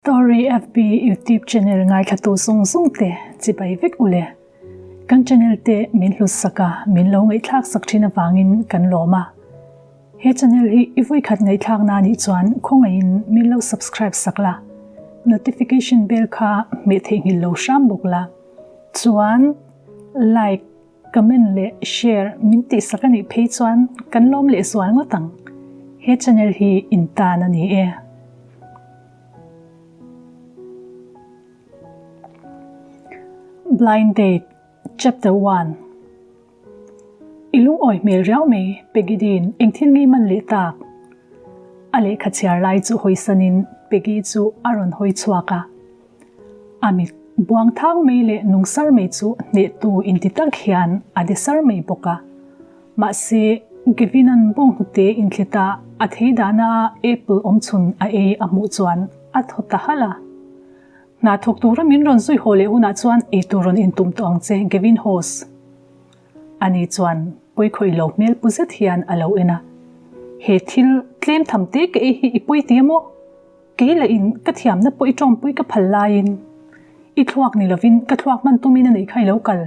Story FB YouTube channel ngaithlatu zawng zawng te chibai vek u le. Kan channel te min hlut sak a, min lo ngaihthlak sak thin avangin kan lawm a. He channel hi i vawikhat ngaihthlak na nih chuan khawngaihin min lo subscribe sak la, notification bell kha hmeh theihnghilh lo hram bawk la. Chuan like. Comment leh share min tihsak a nih phei chuan kan lawm leh zual ngawt ang. He channel hi in tan a ni e. Blind Date Chapter 1 I lungawi hmel riau mai Peggy Dean eng thil ngei man leh tak? A lehkha chhiar lai chu hawisanin Peggy chu a rawn hawi chhuak a. A mit buang thang mai leh nung sar mai chu hnehtu inti tak hian a de sar mai bawk a. Mahse, Gavin-a'n bawnghnute inthleta a thei dahna a apple awmchhun a ei a hmuh chuan a thaw ta halh a. Hna thawk tura min rawn zui haw leh hunah chuan eitur rawn intum tawh ang che, Gavin Hoss. Ani chuan pawikhawih lo hmel pu zet hian a lo en a. He thil tlem tham te ka ei hi i pawi ti a maw? Kei lah in ka thiamna pawh i tawngpui ka phal laiin i thluak ni lovin ka thluak hman tumin a neih kha i lo kal,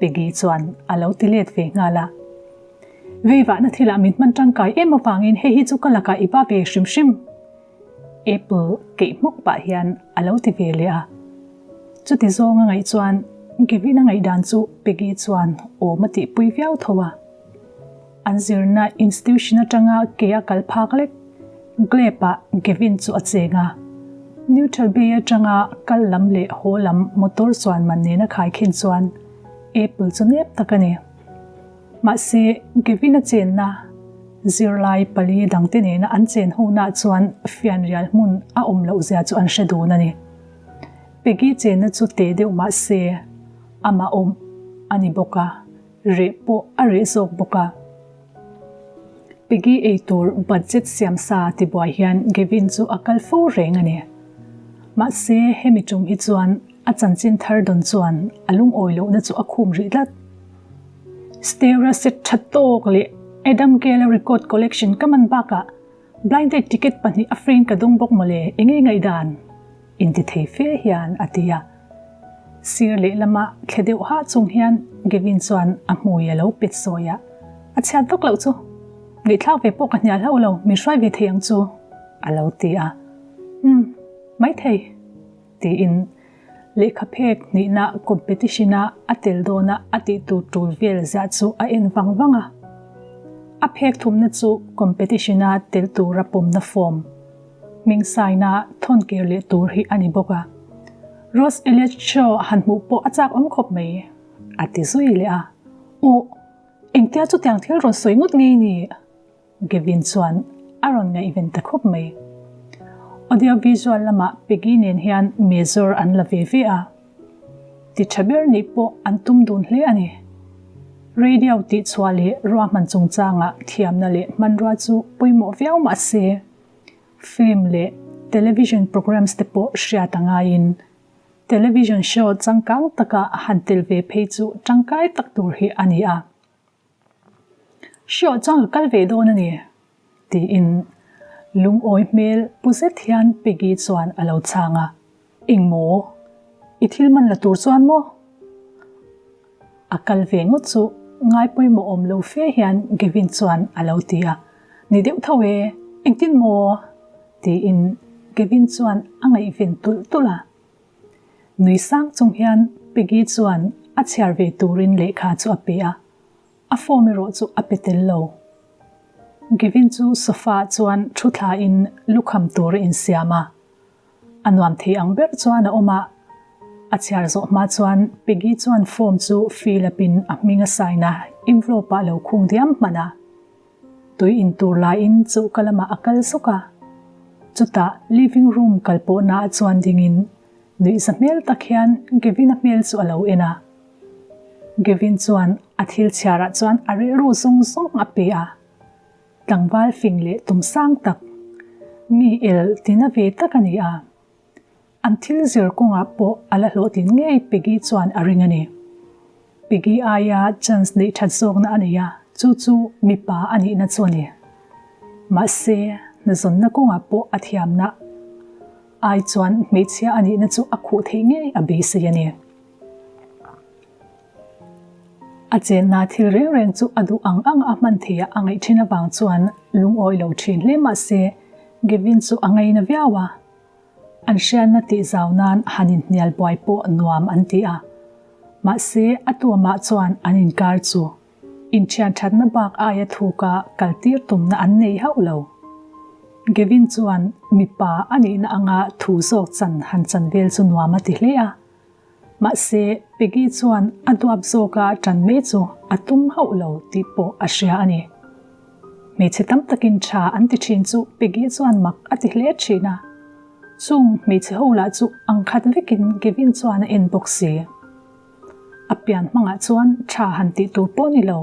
Peggy chuan a lo ti let ve nghal a. Veivahna thilah min hman tangkai em avangin hei hi chu ka lakah i ba ve hrim hrim, Apple keih hmawk pah hian a lo ti ve leh a. Chuti zawng a ngaih chuan Gavin a ngaihdan chu Peggy chuan awm a tihpui viau tho a. An zirna institution atanga ke a kal phak lek. Gleb-ah Gavin chu a cheng a. Neutral Bay atanga kal lam leh haw lam motor chuan man nena khaikhin chuan Apple chu nep tak a ni. Mahse, Gavin-a chenna zirlai pali dangte nena an chen hona chuan fianrial hmun a awm loh zia chu an hre dun a ni. Peggy chenna chu teh deuh mahse, amah awm a ni bawk a. Reh pawh a reh zawk bawk a. Peggy eitur budget siam sa tibuai hian Gavin chu a kal fo reng a ni. Mahse, hemi tum hi chuan a chanchin thar dawn chuan a lungawi lohna chu a khum rih tlat. Stereo set tha tawk leh Adam Gale-a record collection ka man bakah Blind date ticket pahnih a free in ka dawng bawk mawle, enge ngaihdan? Inti thei fe hian a ti a. Sir lehlama thle deuh hah chung hian Gavin chuan a hmui a lo pet sawi a, A chhiat vak loh chu. Ngaihthlak ve pawh ka hnial hlauh lo, min hruai ve thei ang chu, a lo ti a. Umm, maithei. Tiin lehkha phek hnihna competition-a a tel dawna a tih tur tul vel ziah chu a en vang vang a. A phek thumna chu competition-a tel tura pawmna form, hming sign-a thawn kir leh tur hi a ni bawk a. Rose Elliot Shaw han hmuh pawh a chak awm khawp mai, a ti zui leh a. Awh, engtia chutiang thil rawn sawi ngawt ngei ni? Gavin chuan a rawn ngaihven ta khawp mai. Audio visual lamah Peggy nen hian major an la ve ve a. Ti tha ber nih pawh an tum dun hle a ni. Radio tihchhuah leh ruahman chungchangah thiamna leh hmanrua chu pawimawh viau mah se, film leh television programs te pawh hriat a ngaiin television show changkang taka han tel ve phei chu tangkai tak tur hi a ni a. Hriawh chuan ka kal ve dawn a ni, tiin lungawi hmel pu zet hian Peggy chuan a lo chhang a. Engmaw? I thil man la tur chuan maw? A kal ve ngawt chu ngai pawimawh awm lo fe hian Gavin chuan a lo ti a. Ni deuh tho e, engtin maw? tiin Gavin chuan a ngaihven tulh tulh a. Nui sang chung hian Peggy chuan a chhiar ve turin lehkha chu a pe a, a form erawh chu a pe tel lo. Gavin chu sofa ah chuan thu thlain lukham tur a insiam a, a nuam thei ang ber chuan a awm a. A chhiar zawh hma chuan Peggy chuan form chu fill up in a hming a sign a, envelope ah lo khung diam hman a. Tui in tur laiin choka lamah a kal zuk a, chutah living room kal pawhna ah chuan dingin nuihza hmel tak hian Gavin-a hmel chu a lo en a. Gavin chuan a thil chhiarah chuan a rilru zawng zawng a pe a, tlangval fing leh tum sang tak, mi el tina ve tak a ni a. An thil zir kawngah pawh a la hlawhtlin ngei Peggy chuan a ring a ni. Peggy aia chance neih that zawkna a nei a, chu chu mipa a nihna chu a ni. Mahse, hnazawnna kawngah pawh a thiamna. ai chuan hmeichhia a nihna chu a khuh theih ngei a beisei a ni. A chenna thil reng reng chu a duh ang ang a hman theih a a ngaih thin avang chuan lungawi lo thin hle mah se Gavin chu a ngaina viau a. An hriatna tih zau nan han inhnial buai pawh nuam an ti a. Mahse a tuamah chuan an inkar chu Inthian thatna bak aia thuka kal tir tumna an nei hauh lo. Gavin chuan mipa a nihna anga thu zawk chan han chan vel chu nuam a ti hle a. Mahse, Peggy chuan a duap zawka tan mai chu a tum hauh lo tih pawh a hria a ni. Hmeichhe tam takin tha an ti thin chu Peggy chuan mak a ti hle thin a. Chung hmeichhe ho lah chu ang khat vekin Gavin chuan a en bawk si. A pian hmangah chuan tha han tih tur pawh ni lo.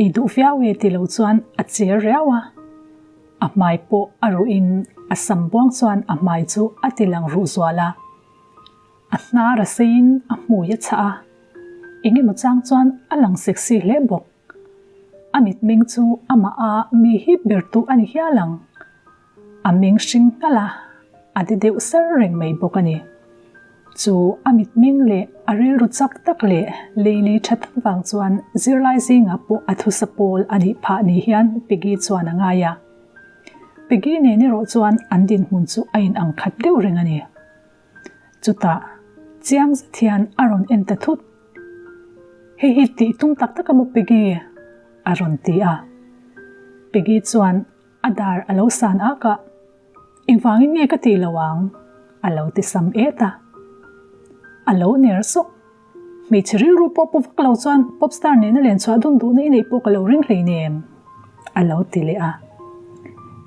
Ei duh viau e ti lo chuan a cher riau a. A hmai pawh a ruhin a sam buang chuan a hmai chu a ti lang ruh zual a. A hnar a seiin a hmui a chhah a. Eng emaw chang chuan a lang sexy hle bawk. A mitmeng chu amah a mi hip ber tu a ni hial ang. A meng hring nghalh a, a de deuh sar reng mai bawk a ni. Chu a mitmeng leh a rilru chak tak leh leili tha tak vang chuan zirlai zingah pawh a thusa pawl a nih phah ni hian Peggy chuan a ngai a. Peggy nen erawh chuan an dinhmun chu a in ang khat deuh reng a ni. Chutah, chiang zet hian a rawn en ta thut. Hei hi tih tum tak tak a maw Peggy? a rawn ti a. Peggy chuan A dar a lo san ak a, Engvangin nge ka tih lo ang? a lo ti sam et a. A lo ner sawk. Hmeichhe rilru pawh pu vak lo chuan pop star nena len chhuah dun duhna i neih pawh ka lo ring hleinem, a lo ti leh a.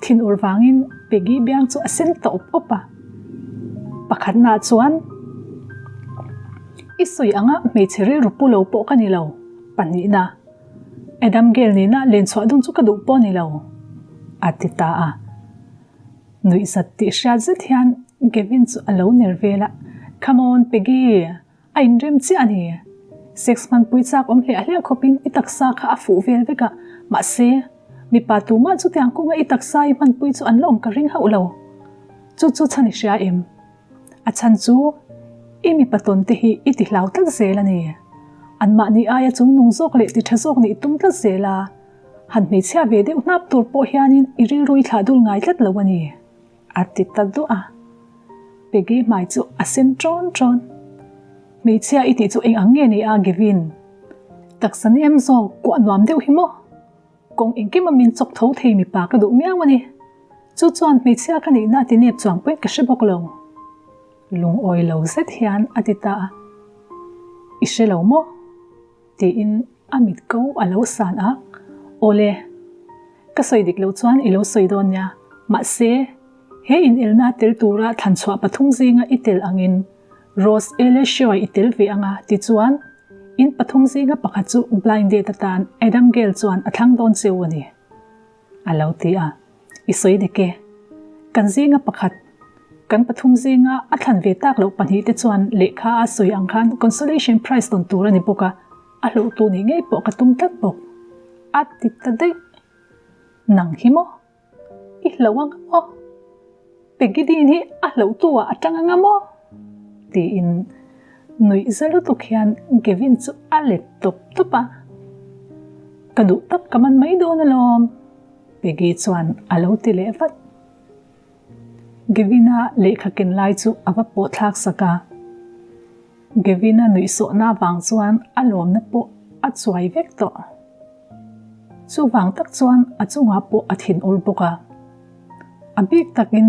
Thinur vangin Peggy biang chu a sen ta awp awp a. Pakhatnaah chuan, I sawi anga hmeichhe rilru pu lo pawh ka ni lo, pahnihna. Adam Gale nena len chhuah dun chu ka duh pawh ni lo, a ti ta a. Nuihzat tih hriat zet hian Gavin chu a lo ner vel a, Come on, Peggy, a inrem chiah a ni. Sex hmanpui chak awm hliah hliah khawpin i taksa kha a fuh vel vek a, mahse, mipa tumah chutiang kawnga i taksa i hmanpui chu an la awm ka ring hauh lo. Chu chu chhan i hria em? A chhan chu i mipa tawn te hi i ti hlau tlat zel a ni. Anmahni aia chungnung zawk leh ti tha zawk nih tum tlat zel a, han hmeichhia ve deuh hnap tur pawh hianin i rilru i thlah dul ngai tlat lo a ni, a ti ta duah a. Peggy hmai chu a sen ṭawn ṭawn. Hmeichhia i tih chu eng ang nge ni a, Gavin? Taksa nem zawk kuah nuam deuh hi maw? Kawng engkima min chawk tho thei mipa ka duh miau a ni. Chu chuan hmeichhia ka nihna a ti nep chuang pawhin ka hre bawk lo. Lungawi lo zet hian a ti ta a. I hre lo maw? Tiin a mit ko a lo san a. Awle, ka sawi dik lo chuan i lo sawi dawn nia. Mahse, he inelna tel tura thlanchhuah pathum zinga i tel angin Rose Eleshoy i tel ve anga tichuan in pathum zinga pakhat chu blind date atan Adam Gale chuan a thlang dawn cheu a ni, a lo ti a. I sawi dik e. Kan zinga pakhat, kan pathum zinga a thlan ve tak loh pahnihte chuan lehkha a sawi ang khan consolation prize dawn tur a ni bawk a, a hlauhtu nih ngei pawh ka tum tlat bawk. A ti ta daih. Nang hi maw? I hlauh anga maw? Peggy Dean hi a hlauhtu ah a tang anga maw? Tiin nuih za lutuk hian Gavin chu a let tawp tawp a. Ka duh tak ka man mai dawn alawm, Peggy chuan a lo ti leh vat. Gavin-a lehkha ken lai chu a va pawh thlak sak a. Gavin-a nuihsawhna avang chuan a lawmna pawh a chuai vek tawh. Chuvang tak chuan a chungah pawh a thinur bawk a. A bik takin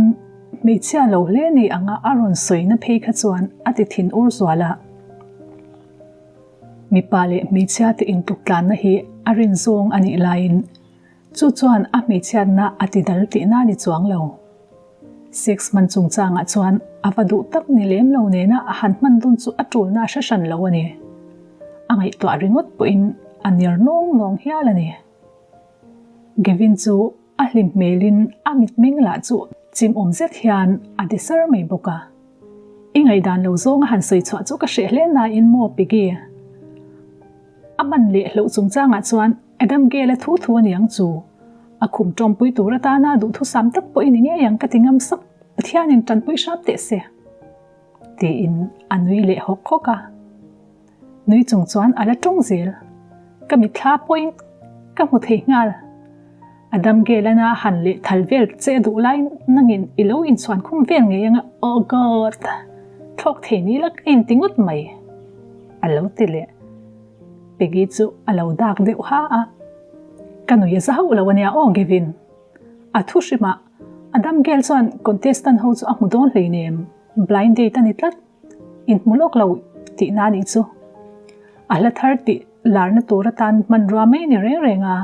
hmeichhia lo hle ni anga a rawn sawina phei kha chuan a ti thinur zual a. Mipa leh hmeichhia te intuktlanna hi a rin zawng a nih laiin chu chuan a hmeichhiatna a ti dal tihna a ni chuang lo. Sex hman chungchangah chuan a va duh tak ni lem lo nena a han hman dun chu a tulna a hre hran lo a ni. A ngaihtuah ringawt pawhin a ner nawng nawng hial a ni. Gavin chu a hlim hmelin a mitmeng lah chu chimawm zet hian a de sar mai bawk a. I ngaihdan lo zawnga han sawi chhuah chu ka hreh hle nain maw Peggy? A man leh hloh chungchangah chuan Adam Gale-a thu thu a ni ang chu. A khum tawmpui tur atana duhthusam tak pawh i ni ngei ang ka ti ngam sak. Pathianin tanpui hram teh se. Tiin a nui leh hawk hawk a. Nui chung chuan a la tawng zel. Ka mitthla pawhin ka hmu thei nghal. Adam Gelana han leh thal vel che duh lai nangin i lo inchhuan khum vel ngei anga Oh God! Thlawk thei ni la ka inti ngawt mai. A lo ti leh. Peggy chu a lo dak deuh ha a. Ka nui a za hauh lo ania aw Gavin. A thu hrimah Adam Gel chuan contestant ho chu a hmu dawn hleinem, blind date a ni tlat. Inhmu lawk lo tihna a nih chu. A hla thar tih larna tur atan hmanrua mai ni reng reng a,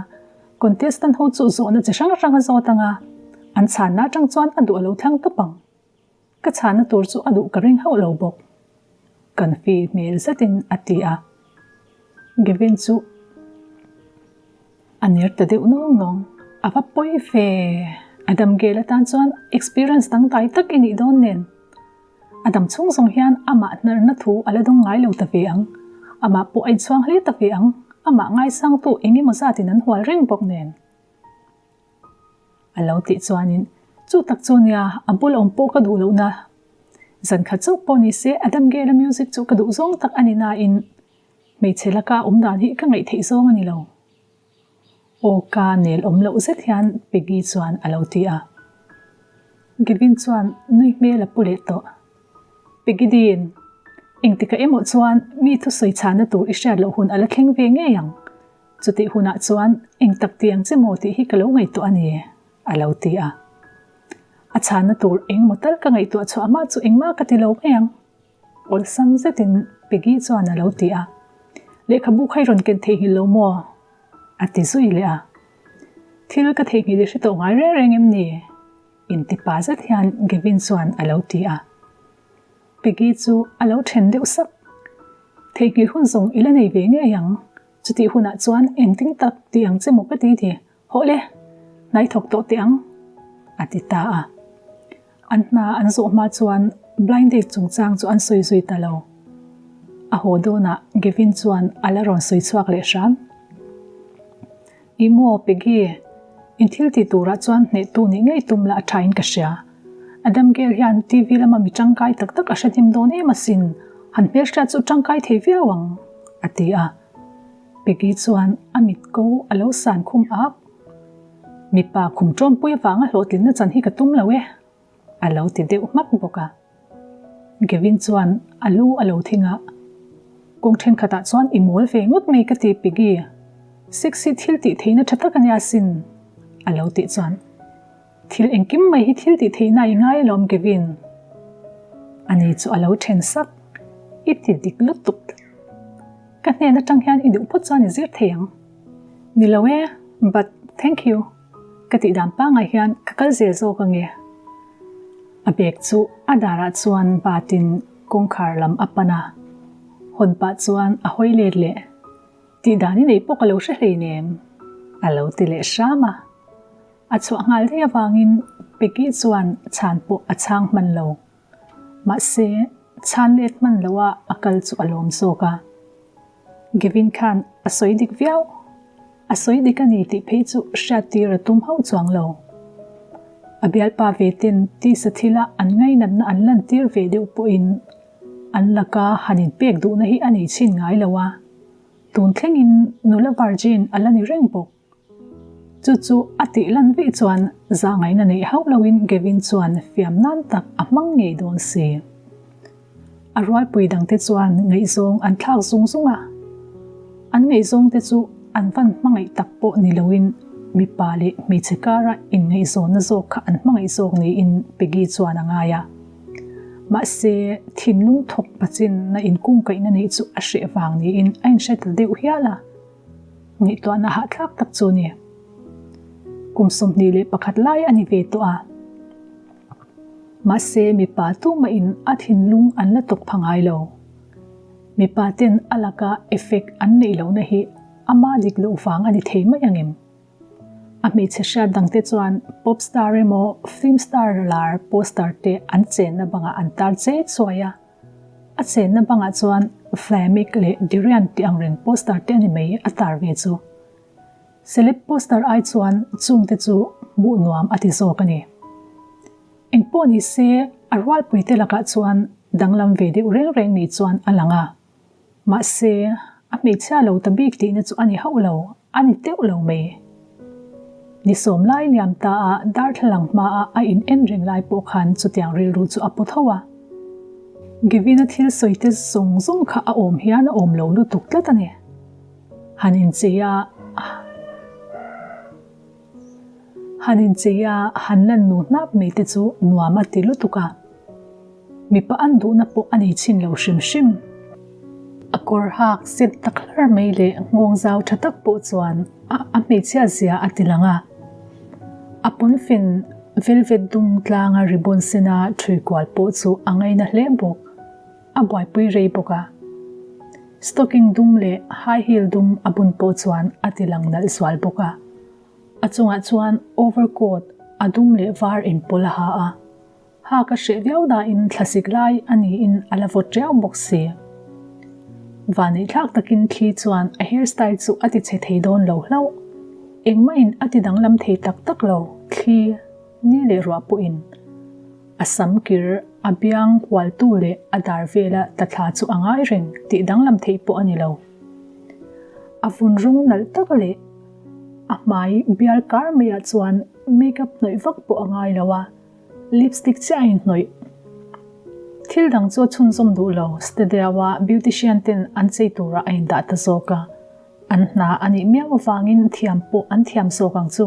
contestant ho chu zawhna chi hrang hrang a zawt ang a, an chhanna atang chuan a duh a lo thlang tawp ang. Ka chhanna tur chu a duh ka ring hauh lo bawk. Kan fi hmel zetin a ti a. Gavin chu a ner ta deuh nawng nawng. A va pawi ve! Adam Gale atan chuan experience dangdai tak i nih dawn nen. A dam chhung zawng hian amah hnarna thu a la dawng ngai lo ta ve ang. Amah pawh a inchhuang hle ta ve ang. Amah ngaisangtu eng emaw zatin an hual reng bawk nen. A lo tih chuanin, Chu tak chu nia, a bul awm pawh ka duh lohna. Zan khat chauh pawh ni se Adam Gale-a music chu ka duh zawng tak a ni nain hmeichhe laka awm dan hi ka ngaih theih zawng a ni lo. Aw ka nel awm loh zet hian Peggy chuan a lo ti a. Gavin chuan nui hmel a pu leh tawh. Peggy Dean, engtikah emaw chuan mi thusawi chhahna tur i hriat loh hun a la thleng ve ngei ang. Chutih hunah chuan eng tak ti ang che maw tih hi ka lo ngaihtuah a ni, a lo ti a. A chhahna tur engmaw tal ka ngaihtuah chhuah mah chu engmah ka ti lo mai ang. Awlsam zetin Peggy chuan a lo ti a, Lehkhabu kha i rawn ken theihnghilh lo maw? a ti zui leh a. Thil ka theihnghilh i hre tawh ngai reng reng em ni? inti pa zet hian Gavin chuan a lo ti a. Peggy chu a lo then deuh sak. Theihnghilh hun zawng i la nei ve ngei ang, chutih hunah chuan engtin tak ti ang che maw ka ti ti, hawh le, hnai thawk tawh teh ang, a ti ta a. An hna an zawh hma chuan blind date chungchang chu an sawi zui ta lo. A haw dawnah Gavin chuan a la rawn sawi chhuak leh hram. Ih maw Peggy, in thil ti turah chuan hnehtu nih ngei tum la a thain ka hria. Adam Gale hian TV lama mi tangkai tak tak a hre hnim dawn em asin, han hmelhriat chu tangkai thei viau ang, a ti a. Peggy chuan a mit ko a lo san khum ak. Mipa khum ṭawmpui avanga hlawhtlinna chan hi ka tum lo e, a lo ti deuh hmak bawk a. Gavin chuan a lu a lo thing a, Kawng ṭhenkhatah chuan i mawl ve ngawt mai ka ti Piggy, sexy thil tih theihna ṭha tak a nia sin, a lo tih chuan Thil engkim mai hi thil tih theihna i ngai alawm Gavin. Ani chu a lo ṭhen sak, I ti dik lutuk tlat. Ka hnen aṭang hian i duh phawt chuan i zir thei ang. Ni lo e, but thank you, ka tih dan pangai hian ka kal zel zawk ange. A bag chu a darah chuan batin kawngkhar lam a pan a, hawn pah chuan a hawi let leh. Tih dan i neih pawh ka lo hre hleinem, a lo ti leh hram a. A chhuah nghal daih avangin Peggy chuan chhan pawh a chhang hman lo. Mahse, chhan let hman loha a kal chu a lawm zawk a. Gavin khan a sawi dik viau. A sawi dik a ni tih phei chu hriattir a tum hauh chuang lo. A bialpa ve ten tisa thila an ngainatna an lantir ve deuh pawhin an laka han inpek duhna hi a nei chhin ngai lo a, tun thlengin nula virgin a la ni reng bawk. Chu chu a tih lan veih chuan zahngaihna neih hauh loin Gavin chuan fiam nan tak a hmang ngei dawn si. A rualpui dangte chuan ngaihzawng an thlak zung zung a, an ngaihzawngte chu an van hmangaih tak pawh ni loin mipa leh hmeichhe kara inngaihzawnna zawk kha an hmangaih zawk niin Peggy chuan a ngai a. Mahse, thinlung thawk pachin na inkungkaihna neih chu a hreh vang niin a inhre ta deuh hial a. Ngaihtuahna hahthlak tak chu ni. Kum 21 lai a ni ve tawh a. Mahse mipa tumahin a thinlung an la tawk pha ngai lo. Mipa ten a laka effect an neih lohna hi ama dik loh vang a ni thei mai ang em? A hmeichhe hriat dangte chuan pop star emaw film star lar poster te an chenna bangah an tar che chuai a. A chenna bangah chuan Flamic leh Durian tih ang reng poster te a ni mai a tar ve chu. Celeb poster ai chuan chungte chu hmuh nuam a ti zawk a ni. Engpawh ni se, a rualpuite lakah chuan danglam ve deuh reng reng ni chuan a lang a. Mahse, a hmeichhia lo ta bik tihna chu a ni hauh lo, a ni teuh lo mai. Ni sawm lai liam ta a darthlalang hmaah a in en reng lai pawh khan chutiang rilru chu a pu tho a. Gavin-a thil sawi te zawng zawng kha a awm hian a awm lo lutuk tlat a ni. Han inchei a, han inchei a, han lan nu hnap mai te chu nuam a ti lutuk a. Mipa an duhna pawh a nei chhin lo hrim hrim. A kawr hak set tak hlar mai leh nghawng zau tha tak pawh chuan a a hmeichhia zia a ti lang a. A pawnfen velvet dum tlanga ribbon sena ṭhui kual pawh chu a ngaina hle bawk. A buaipui rei bawk a. Stocking dum leh high heel dum a bun pawh chuan a ti lang nalh zual bawk a. A chungah chuan overcoat a dum leh var inpawlh a ha a. Ha ka hreh viau nain thlasik lai a niin a la vawt riau bawk si. Vaneihthlak takin thli chuan a hair style chu a ti chhe thei dawn lo hlauh. Engmahin a ti danglam thei tak tak lo, thli, ni leh ruah pawhin. A sam kir, a biang hualtu leh a dar vela tla thla chu a ngai reng tih danglam theih pawh a ni lo. A vun rawng nalh tak leh a hmai bial kar maiah chuan makeup hnawih vak pawh a ngai lo a. Lipstick chiah a inhnawih. Thil dang chu a chhunzawm duh lo, Stedeo-a beautician ten an chei turah a indah ta zawk a. An hna a nih miau avangin thiam pawh an thiam zawk ang chu.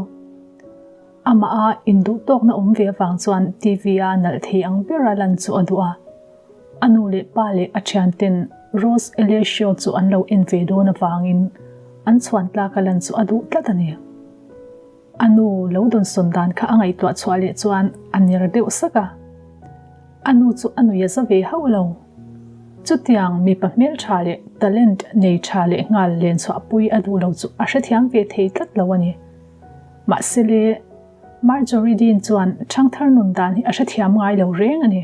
Amah a induh tawkna awm ve avang chuan TV-a nalh thei ang bera lan chu a duh a. A nu leh pa leh a thian ten Rose Alessio chu an lo en ve dawn avangin an chhuan tlaka lan chu a duh tlat a ni. A nu lo dawnsawn dan kha a ngaihtuah chhuah leh chuan a ner deuh sak a. A nu chu a nui a za ve hauh lo. Chutiang mipa hmeltha leh talent nei tha leh nghal len chhuahpui a duh lo chu a hrethiam ve thei tlat lo a ni. Mahse le, Marjorie Dean chuan ṭhangthar nun dan hi a hrethiam ngai lo reng a ni.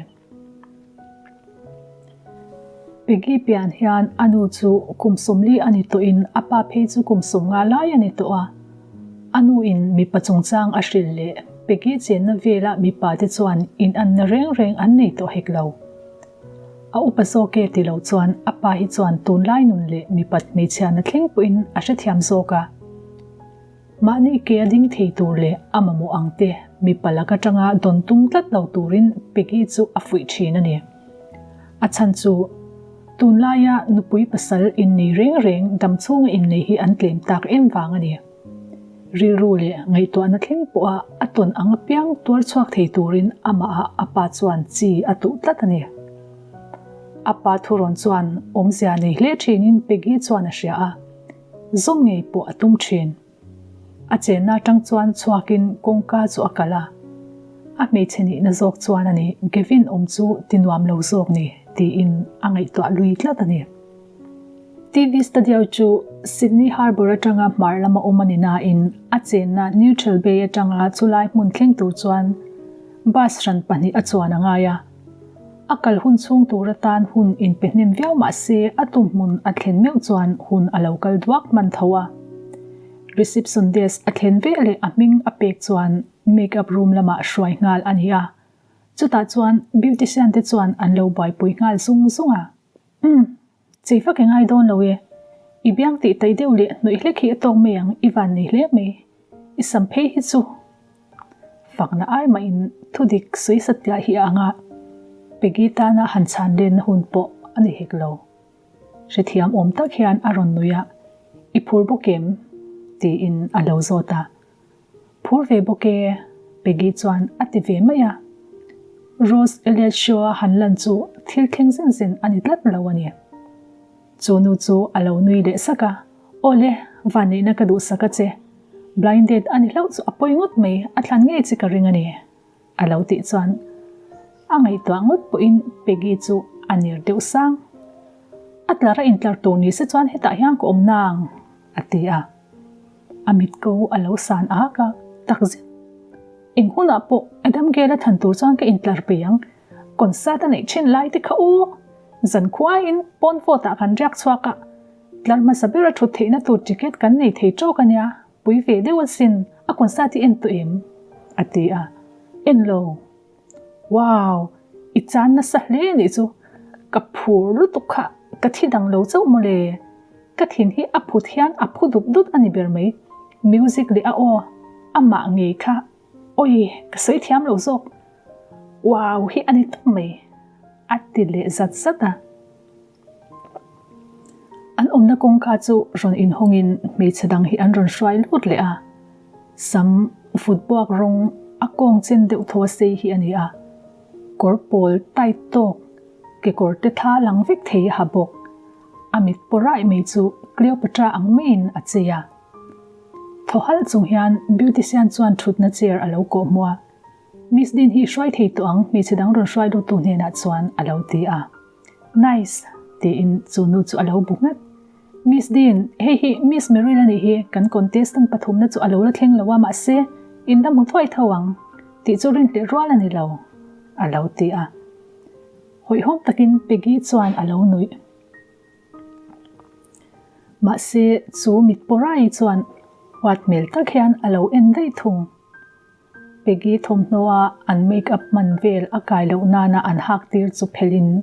Peggy pian hian a nu chu kum 40 a ni tawhin a pa phei chu kum 50 lai a ni tawh a. A nu in mipa chungchang a hrilh leh Peggy chenna vela mipa te chuan inanna reng reng an nei tawh hek lo. A upa zawk e ti lo chuan a pa hi chuan tunlai nun leh mipat hmeichhiana thleng pawhin a hrethiam zawk a. Mahni ke a ding thei tur leh a mamawh ang te mipa lak atanga dawn tum tlat lo turin Peggy chu a fuih thin a ni. A chhan chu, tunlaia nupui pasal innei reng reng damchhunga innei hi an tlem tak em vang a ni. Rilru leh ngaihtuahna thleng pawha a tawn ang apiang tuar chhuak thei turin amahah a pa chuan chi a tuh tlat a ni. A pa thurawn chuan awmzia nei hle thinin Peggy chuan a hria a. Zawm ngei pawh a tum thin. A chenna atang chuan chhuakin kawngka chu a kalh a. A hmeichhe nihna zawk chuan a ni, Gavin awm chu ti nuam lo zawk ni, tiin a ngaihtuah lui tlat a ni. TV Studio chu Sydney Harbour atanga hmar lama awm a ni nain a chenna Neutral Bay atanga chulai hmun thleng tur chuan bus hran pahnih a chuan a ngai a. A kal hun chhung tur atan hun inpe hnem viau mah se a tum hmun a thlen meuh chuan hun a lo kal duak hman tho a. Reception desk a thlen veh leh a hming a pek chuan make up room lamah hruai nghal a ni a. Chutah chuan beautician te chuan an lo buaipui nghal zung zung a. Umm, chei vak i ngai dawn lo e. I biang tih taih deuh leh hnawih hlek hi a tawk mai ang i van nei hle mai. I sam phei hi chu fakna ai mahin thudik sawi satliah hi a ang a, Peggy tana han chhan lenna hun pawh a ni hek lo. Hrethiam awm tak hian a rawn nui a, I phur bawk em? tiin a lo zawt a. Phur ve bawk e, Peggy chuan a ti ve mai a. Rose Elliot Shaw-a han lan chu thil thleng zen zen a ni tlat lo a ni. Chu nu chu a lo nui leh sak a, Aw le, vanneihna ka duhsak a che. Blind date a ni hlauh chu a pawi ngawt mai, a thlan ngei che ka ring a ni, a lo tih chuan a ngaihtuah ngawt pawhin Peggy chu a ner deuh sang. A tlar a intlar tur ni se chuan hetah hian ka awm nang, a ti a. A mit ko a lo san ak a, takzet. Eng hunah pawh Adam Gale a thlan tur chuan ka intlar pei ang, concert a neih thin lai te kha u! Zankhuaiin pawn vawt ah kan riak chhuak a, tlar hmasa ber a thut theihna tur ticket kan nei thei tawk a nia, pui ve deuh asin, a concert hi en tawh em? a ti a, En lo. Wow! I chan nasa hle anih chu. Ka phur lutuk kha ka thi dang lo chauh mawle. Ka thin hi a phut hian a phu dup dut a ni ber mai. Music leh a aw, amah ngei kha awi ka sawi thiam lo zawk. Wow hi a ni tawp mai a ti leh zat zat a. An awmna kawngka chu rawn inhawngin hmeichhe dang hi an rawn hruai lut leh a. Sam vut buak rawng a kawng chen deuh thaw a sei hi a ni a. Kawr pawl tight tawk, kekawr te tha lang vek thei a ha bawk. A mit pawh raih mai chu Cleopatra ang maiin a chei a. Thaw halh chung hian beautician chuan thutna chair a lo kawh hmu a. Miss Dean hi hruai thei tawh ang hmeichhe dang rawn hruai luttu hnenah chuan a lo ti a. Nice! tiin chu nu chu a lo bu nghat. Miss Dean, hei hi Miss Merrill a nih hi, kan contestant pathumna chu a lo la thleng lo a, mahse, in la hmu thuai tho ang tih chu rinhlelh rual a ni lo, a lo ti a. Hawihhawm takin Peggy chuan a lo nuih. Mahse, chu mitpawrai chuan huat hmel tak hian a lo en daih thung. Peggy thawmhnaw-a an make up hman vel a kai loh nana an hak tir chu phelhin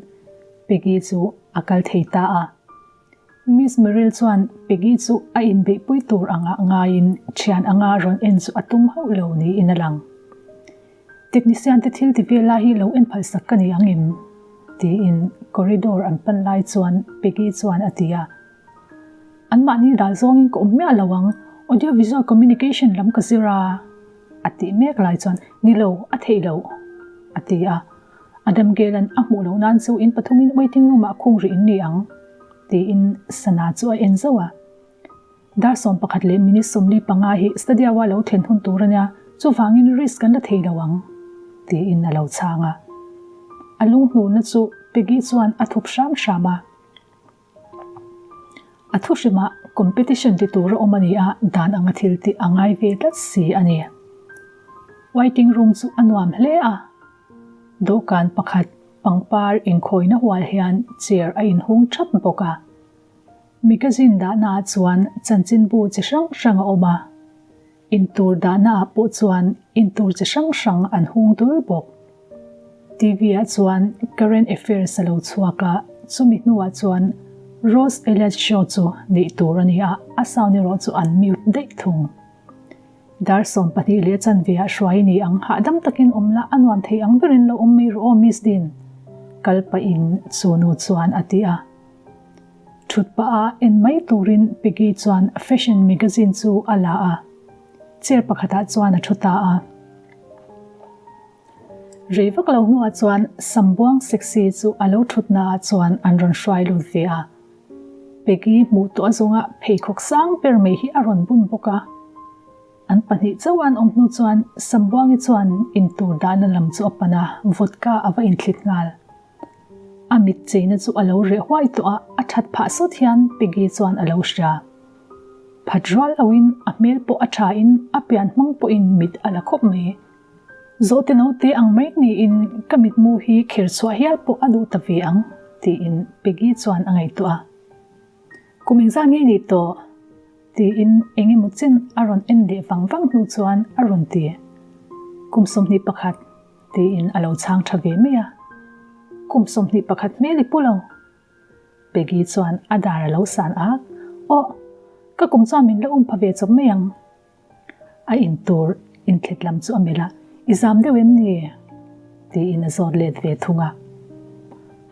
Peggy chu a kal thei ta a. Miss Merrill chuan Peggy chu a inbeihpui tur angah ngaiin thian anga rawn en chu a tum hauh lo niin a lang. Technician te thil ti vel lai hi lo en phalsak ka ni ang em? tiin corridor an pan lai chuan Peggy chuan a ti a. Anmahni dah zawngin ka awm miah lo ang, audio visual communication lam ka zir a, a tih mek lai chuan ni lo, a theih loh, a ti a. Adam Gale-a'n a hmuh loh nan chu in pathumin waiting room-ah khung rih in ni ang, tiin sana chu a en zauh a. Dar 11 leh minute 45 hi Stadia-a lo thlen hun tur a nia, chuvangin risk kan la thei lo ang, tiin a lo chhang a. A lunghnurna chu Peggy chuan a thup hram hram a. A thu hrimah competition ti tur a awm a ni a, dan anga thil tih a ngai ve tlat si a ni. Waiting room chu a nuam hle a, dawhkan pakhat pangpar inkhawina hual hian chair a inhung thap bawk a. Magazine dahnaah chuan chanchinbu chi hrang hrang a awm a. Intur dahnaah pawh chuan intur chi hrang hrang an hung dul bawk. TV ah chuan Current Affairs a lo chhuak a, chumi hnuah chuan Rose Elliot Show chu neih tur a ni a, a sound erawh chu an mute daih thung. Dar 12 leh chanve ah hruai ni ang, hahdam takin awm la, a nuam thei ang berin lo awm mai rawh aw Miss Dean, kal pahin chu nu chuan a ti a. Thut pah a en mai turin Peggy chuan fashion magazine chu a la a, chair pakhatah chuan a thu ta a. Rei vak lo hnuah chuan Sambuang sexy chu a lo thutnaah chuan an rawn hruai lut ve a. Peggy hmuh tawh azawnga pheikhawk sang ber mai hi a rawn bun bawk a. An pahnih chauh an awm hnu chuan Sambuangi chuan intur dahna lam chu a pan a, vodka a va inthlit nghal. A mit cheina chu a lo reh huai tawh a, a that phah sawt hian Peggy chuan a lo hria. Phat rual loin a hmel pawh a tha in a pian hmang pawhin mit a la khawp mai. Zawhte naute ang mai niin ka mitmu hi kher chhuah hial pawh a duh ta ve ang, tiin Peggy chuan a ngaihtuah a. Kum engzah nge nih tawh? Tiin eng emaw chen a rawn en leh vang vang hnu chuan a rawn ti. Kum 21. Tiin a lo chhang tha ve mai a. Kum 21 hmel i pu lo. Peggy chuan a dar a lo san a, Aw, ka kum chuan min la um pha ve chawp mai ang. A intur inthlit lam chu a melh a, I zam deuh em ni? Tiin a zawt let ve thung a.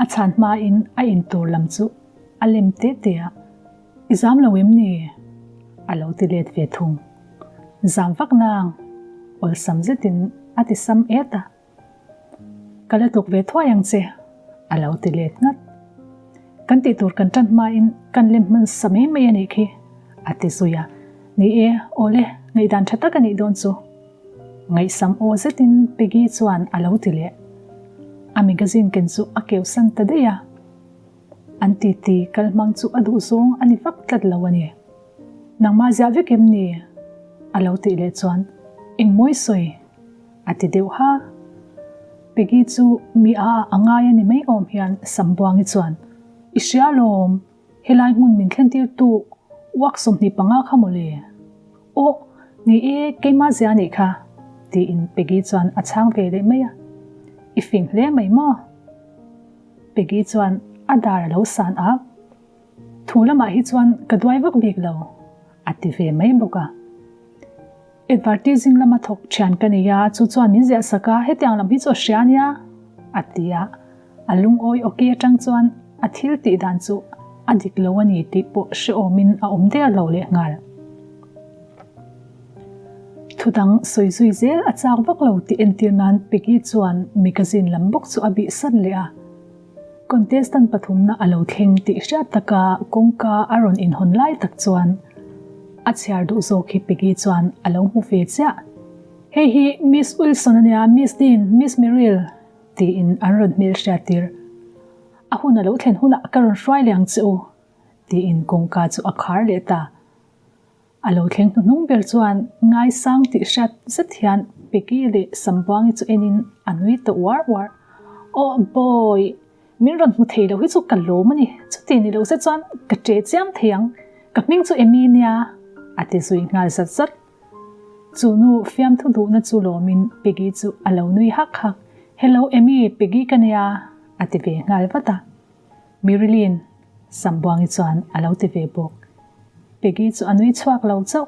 A chhan hmain a intur lam chu a lem te te a, I zam lo em ni? A lo ti let ve thung. Zam vak nang, awlsam zetin a ti sam et a. Ka la tluk ve thuai ang che, a lo ti let ngat. Kan tih tur kan tan hmain kan lem hman sa mai mai a nih khi, a ti zui a. Ni e, awle, ngaihdan tha tak a nih dawn chu. Ngaihsam aw zetin Peggy chuan a lo ti leh. A magazine ken chu a keu san ta daih a. An titi kal hmang chu a duh zawng a ni vak tlat lo a ni. Nangmah ziah vek em ni? A lo tih leh chuan, Engmawi sawi? A ti deuh ha. Peggy chu mi a a ngai a ni mai awm hian Sambuangi chuan, I hria alawm, helai hmun min thlentirtu uak 25 kha mawle. Aw, ni e, keimah zia anih kha, tiin Peggy chuan a chhang ve leh mai a. I fing hle mai maw? Peggy chuan a dar a lo san a, Thu lamah hi chuan ka duai vak bik lo, a ti ve mai bawk a. Advertising lama thawk thian ka nei a, chu chuan min ziah sak a, hetiang lam hi chu a hria ania, a ti a. A lungawi awki atang chuan a thil tih dan chu a dik lo a ni tih pawh hrehawmin a awm der lo leh nghal. Thudang sawi zui zel a chak vak lo tih entir nan Peggy chuan magazine lam bawk chu a bih san leh a. Contestant pathumna a lo thleng tih hriat taka kawngka a rawn inhawn lai tak chuan a chhiar duh zawk hi Peggy chuan a lo hmu ve chiah. Hei hi Miss Wilson a nia, Miss Dean, Miss Merrill tiin an rawn hmelhriat tir. A hun a lo thlen hunah ka rawn hruai leh ang che u tiin kawngka chu a khar leh ta. A lo thleng hnuhnung ber chuan ngaisang tih hriat zet hian Peggy leh Sambuangi chu enin a nui ta uar uar. Aw bawi, min rawn hmu thei lo hi chu ka lawm a ni, chuti ni lo se chuan ka ṭe chiam thei ang, ka hming chu Emy nia, a ti zui nghal zat zat. Chu nu fiamthu duhna chu lawmin Peggy chu a lo nui hak hak, Hello Emy, Peggy ka nia, a ti ve nghal vat a. Marilyn, Sambuangi chuan a lo ti ve bawk. Peggy chu a nui chhuak lo chauh.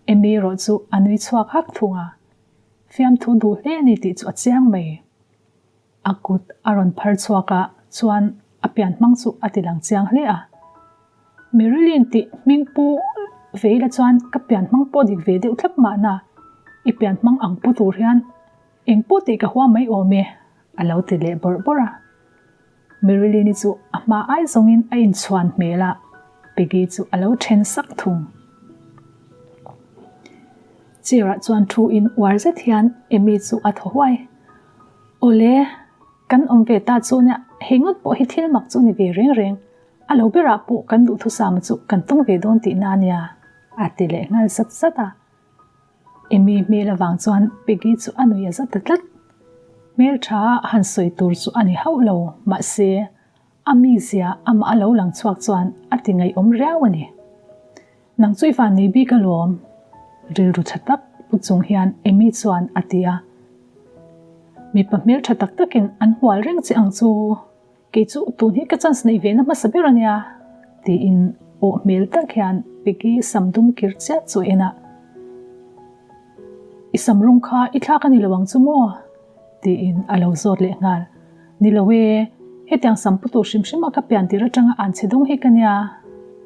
Amy erawh chu a nui chhuak hak thung a, fiamthu duh hle a ni tih chu a chiang mai. A kut a rawn phar chhuak a, chuan a pian hmang chu a ti lang chiang hle a. Marilyn tih hming pu ve ila chuan ka pian hmang pawh dik ve deuh thlap mahna, i pian hmang ang pu tur hian Eng pawh tih ka hua mai awm e, a lo ti leh bawrh bawrh a. Marilyn-i chu a hma ai zawngin a inchhuan hmel a, Peggy chu a lo then sak thung. Chair-ah chuan thu in uar zet hian Amy chu a thaw huai. Awle, kan awm ve ta chu nia, hei ngawt pawh hi thil mak chu ni ve reng reng, a lo berah pawh kan duhthusam chu kan tawng ve dawn tihna a nia, a ti leh nghal zat zat a. Amy hmel avang chuan Peggy chu a nuih a za ta tlat. Hmeltha a han sawi tur chu a ni hauh lo, mahse, a mizia amah a lo lang chhuak chuan a ti ngaihawm riau a ni. Nang chu i van nei bik alawm, rilru tha tak pu chung hian Amy chuan a ti a. Mipa hmeltha tak takin an hual reng che ang chu. Kei chu tun hi ka chance neih ve na hmasa ber a nia, tiin awh hmel tak hian Peggy sam dum kir chiah chu a en a. I sam rawng kha i thlak a ni lo ang chu maw? tiin a lo zawt leh nghal. Ni lo e, hetiang sam pu tur hrim hrim a ka pian tir atanga an chhe dawng hi ka nia,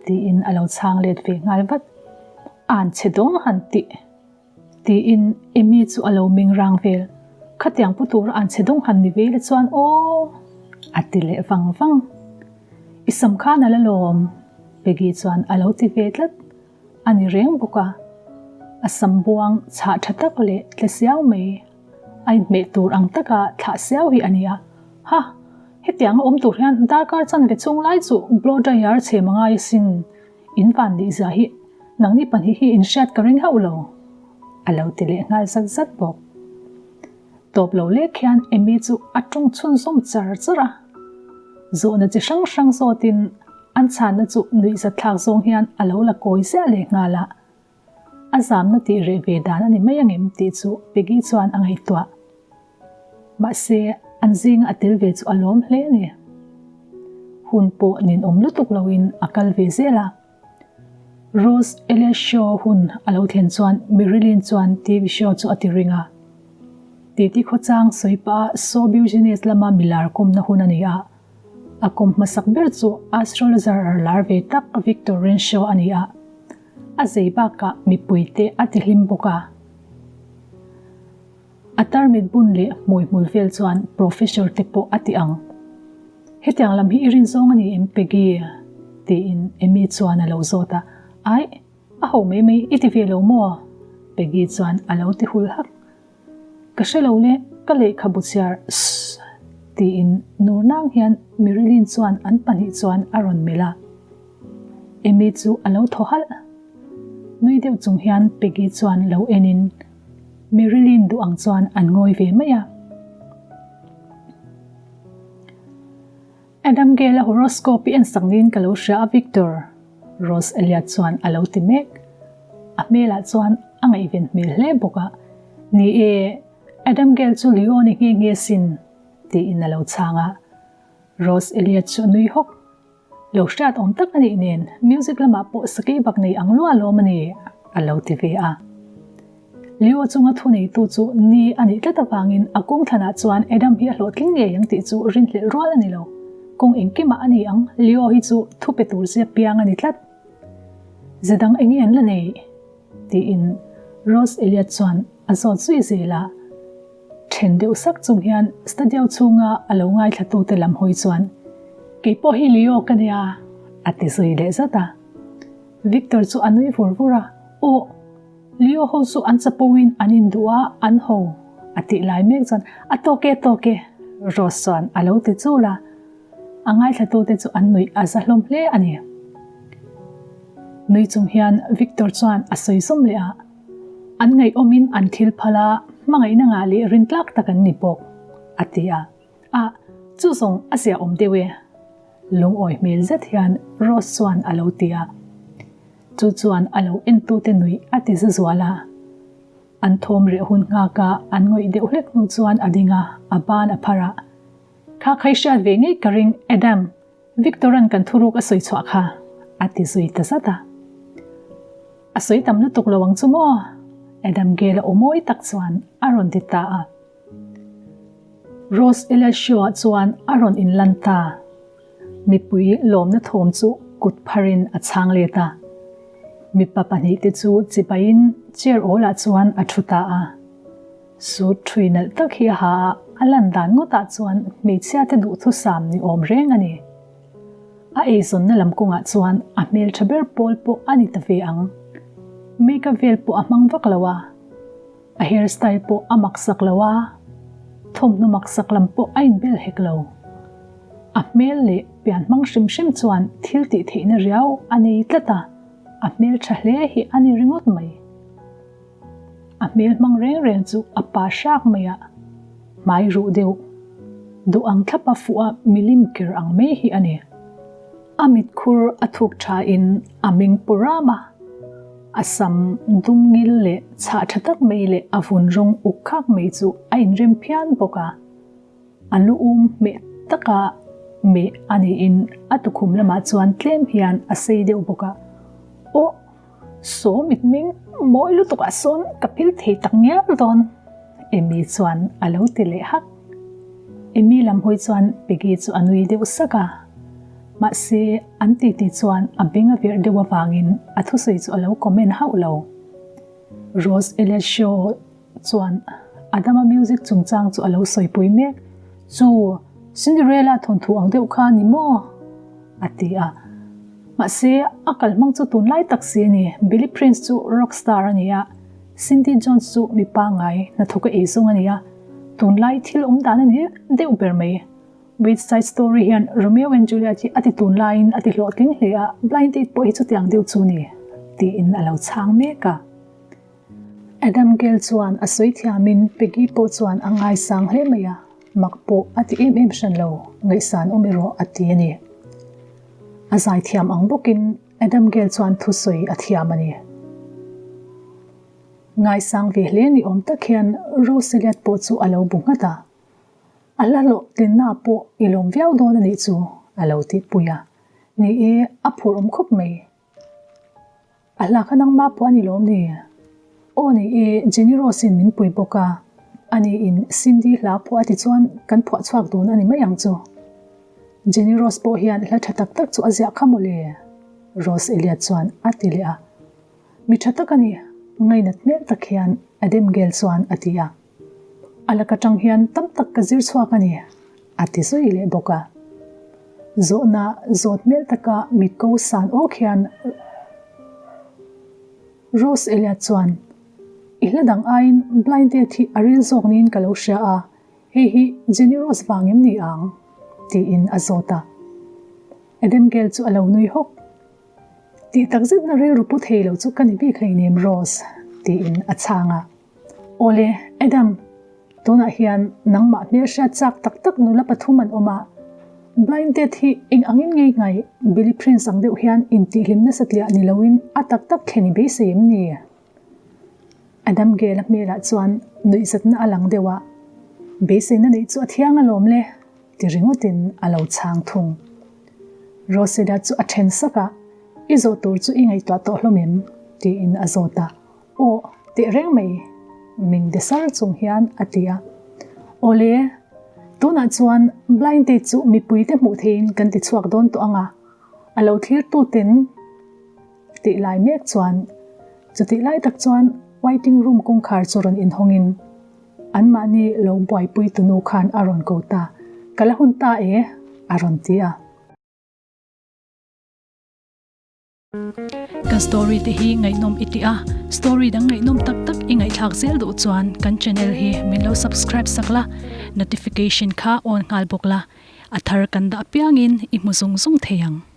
tiin a lo chhang let ve nghal vat. An chhe dawng han tih. Tiin Amy chu a lo meng rang vel. Khatiang pu tura an chhe dawng han ni ve la chuan aw! A ti leh vang vang. I sam khan a la lawm, Peggy chuan a lo ti ve tlat. A ni reng bawk a. A sam buang chhah tha tak leh tle siau mai a inhmeh tur ang taka thlah siau hi a ni a. Ha! Hetiang a awm tur hian darkar chanve chung lai chu blow dryer chhem a ngai asin. In van nih zia hi nangni pahnih hi in hriat ka ring hauh lo, a lo ti leh nghal zat zat bawk. Tawp lo lek hian Amy chu a tawng chhunzawm char char a, zawhna chi hrang hrang zawtin an chhanna chu nuihzat thlak zawng hian a lo la kawi ziah leh nghal a, a zamna tih reh ve dan a ni mai angem tih chu Peggy chuan a ngaihtuah. Mahse, an zinga a tel ve chu a lawm hle a ni. Hun pawh ninawm lutuk loin a kal ve zel a. Rose Elliot Show hun a lo thlen chuan Marilyn chuan TV show chu a ti ring a. Titi khawchang sawi pah a show business lama milar kawmna hun a ni a. A kawm hmasak ber chu astrologer lar ve tak Victor Renshaw a ni a. A zei bakah mipuite a ti hlim bawk a. A tarmit bun leh hmui hmul vel chuan Professor te pawh a ti ang. Hetiang lam hi i rin zawng a ni em Peggy? tiin Amy chuan a lo zawt a. Aih, a ho mai mai i ti ve lo maw? Peggy chuan a lo ti hul hak. Ka hre lo le, ka lehkhabu chhiar sss tiin nur nang hian Marilyn chuan an pahnih chuan a rawn melh a. Amy chu a lo thaw halh. Nui deuh chung hian Peggy chuan lo enin Marilyn duh ang chuan an ngawi ve mai a. Adam Gale-a horoscope i ensak niin ka lo hria a Victor, Rose Elliot chuan a lo ti mek. A hmelah chuan a ngaihven hmel hle bawk a. Ni e, Adam Gale chu Leo ni nghe nghe sin, tiin a lo chhang a. Rose Elliot chu a nui hawk. Lo hriat awm tak a nih nen music lamah pawh sakei bak nei ang lua lawm a ni, a lo ti ve a. Leo chunga thuneitu chu ni a nih tlat avangin a kawng thlanah chuan Adam hi a hlawhtling ngei ang tih chu rinhlelh rual a ni lo. Kawng engkimah a ni ang, Leo hi chu thu pe tur zia piang a ni tlat. Ze dang eng nge an la nei? tiin Rose Elliot chuan a zawt zui zel a. Then deuh sak chung hian studio chhunga a lo ngaithlatute lam hawi chuan, Kei pawh hi Leo ka nia, a ti zui leh zat a. Victor chu a nui vur vur a, Aw, Leo ho chu an chapo in an induh a, an ho, a tih lai mek chuan, A tawk e, a tawk e, Rose chuan a lo ti chul a. A ngaithlatute chu an nuih a za hlawm hle a ni. Nui chung hian Victor chuan a sawi zawm leh a, An ngaihawmin an thil phal a, hmangaihna ngah leh rintlak tak an ni bawk, a ti a. A, chu zawng a ziahawm deuh e. Lungawi hmel zet hian Rose chuan a lo ti a. Chu chuan a lo entute nuih a ti za zual a. An thawm reh hun nghak a, an ngawih deuh hlek hnu chuan a ding a, a ban a phar a. Kha khai hriat ve ngei ka ring, Adam. Victor-a'n kan thuruk a sawi chhuah kha, a ti zui ta zat a. A sawi tam lutuk lo ang chu maw? Adam Gale-a aw mawi tak chuan a rawn ti ta a. Rose Eliashow-ah chuan a rawn inlan ta. Mipui lawmna thawm chu kut pharin a chhang let a. Mipa pahnihte chu chipaiin chair awlah chuan a thu ta a. Suit ṭhui nalh tak hi a ha a, a lan dan ngawtah chuan hmeichhia te duhthusam ni awm reng a ni. A eizawnna lam kawngah chuan a hmelṭha ber pawl pawh a ni ta ve ang. Make-up vel pawh a hmang vak lo a, a hair style pawh a maksak lo a, thawmhnaw maksak lam pawh a inbel hek lo. A hmel leh pian hmang hrim hrim chuan thil tih theihna riau a nei tlat a, a hmelṭha hle hi a ni ringawt mai. A hmel hmang reng reng chu a pa hrak mai a, hmai ruh deuh, duh ang thlapa fuh a milim ker ang mai hi a ni. A mitkhur a thuk tha in a meng pu ram a, a sam dum ngil leh chhah tha tak mai leh a vun rawng uk khak mai chu a inrem phian bawk a. A lu um hmeh taka meh a niin a tukhum lamah chuan tlem hian a sei deuh bawk a, Aw! Saw mitmeng mawi lutuk ah sawn ka phil thei tak ngial dawn, Amy chuan a lo ti leh hak. Amy lam hawi chuan Peggy chu a nui deuh sak a, mahse an titi chuan a beng a verh deuh avangin a thusawi chu a lo comment hauh lo. Rose Elliot Shaw chuan Adama music chungchang chu a lo sawipui mek. Chu Cinderella thawnthu ang deuh kha ni maw? a ti a. Mahse, a kalhmang chu tunlai tak si a ni. Billy Prince chu rock star a ni a, Cindy Jones chu mi pangngai hnathawk a eizawng a ni a, tunlai thil awm dan a ni deuh ber mai. West Side Story hian Romeo and Juliet hi a ti tunlaiin a ti hlawhtling hle a, Blind Date pawh hi chutiang deuh chu ni, tiin a lo chhang mek a. Adam Gale chuan a sawi thiamin Peggy pawh chuan a ngaisang hle mai a, mak pawh a ti em em hran lo, ngaihsan awm erawh a ti a ni. A zaithiam ang bawkin Adam Gale chuan thusawi a thiam a ni. Ngaisang ve hle ni awm tak hian Rose Elliot pawh chu a lo bu nghat a, A hla hlawhtlinna pawh i lawm viau dawn a nih chu a lo tihpui a, ni e, a phur awm khawp mai. A hla kha nangmah pawh a ni lawm ni? Aw ni e, Jenny Rose in min pui bawk a, ani in Cindy hla phuah a ti chuan kan phuah chhuak dun a ni mai ang chu. Jenny Rose pawh hian hla tha tak tak chu a ziah kha mawle, Rose Elliot chuan a ti leh a. Mi tha tak a ni, ngainat hmel tak hian Adam Gale chuan a ti a. A lak atang hian tam tak ka zir chhuak a ni, a ti zui leh bawk a. Zawhna zawt hmel taka mitko san awk hian Rose Elliot chuan, I hla dang aiin Blind Date hi a ril zawk niin ka lo hria a, hei hi Jenny Rose vang em ni ang? tiin a zawt a. Adam Gale chu a lo nui hawk. Tih takzetna rilru pu thei lo chu ka ni bik hleinem Rose, tiin a chhang a. Awle, Adam, tunah hian nangmah hmelhriat chak tak tak nula pathum an awm a, Blind Date hi eng angin ngei ngai Billy Prince ang deuh hian intihhlim nasa tliah ni loin a tak tak thlen i beisei em ni? Adam Gale-a hmelah chuan nuihzatna a lang deuh a. Beiseina neih chu a thiang alawm le, ti ringawtin a lo chhang thung. Roseda chu a then sak a, I zawh tur chu i ngaihtuah tawh hlawm em? tiin a zawt a. Aw, teh reng mai, min de sar chung hian a ti a. Awle, tunah chuan blind date chu mipuite hmuh theihin kan ti chhuak dawn tawh ang a, a lo thlirtute'n tih lai mek chuan chutih lai tak chuan waiting room kawngkhar chu rawn inhawngin anmahni lo buaipui tunu khan a rawn ko ta, Ka la hun ta e, a rawn ti a. Kan story te hi ngaihnawm i ti a, story dang ngaihnawm tak tak i ngaihthlak zel duh chuan kan channel hi min lo subscribe sak la, notification kha on nghal bawk la, a thar kan dah apiangin i hmu zung zung thei ang.